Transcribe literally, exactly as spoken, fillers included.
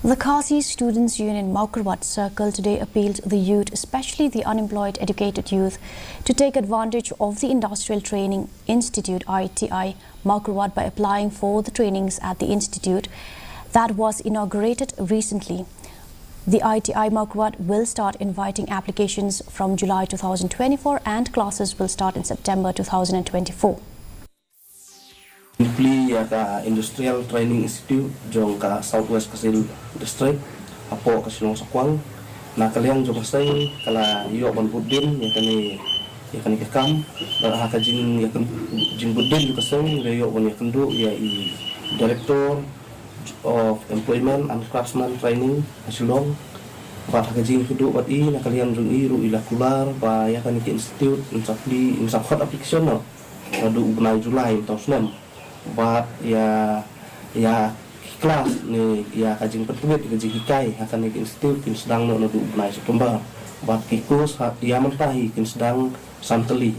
The Khasi Students' Union Mawkyrwat Circle today appealed the youth, especially the unemployed educated youth, to take advantage of the Industrial Training Institute, I T I, Mawkyrwat by applying for the trainings at the institute that was inaugurated recently. The I T I Mawkyrwat will start inviting applications from July two thousand twenty-four and classes will start in September two thousand twenty-four. Plie ïa ka Industrial Training Institute jong ka South West Khasi District hapoh ka shnong Sakwang. Na ka liang jong ka seng ka la ïoh ban bud dien ïa kane ïa kane ka kam. Bad ha ka jing ïa ka jingbud dien jong ka seng la ïoh ban ïakynduh ïa i Director of Employment and Craftsman Training ha Shillong. Bad ha ka jingkynduh bad i na ka liang jong i ruh i la kular ba ïa kane ka institute in sa plie in sa khot application noh naduh u bnai July mynta u snem. Bad ïa ïa ki klas ne ïa ka jingpyntbit ka jinghikai ha kane ka institute kin sdang noh naduh u bnai September. Bad ki course ha ïa mynta hi kin sdang san tylli.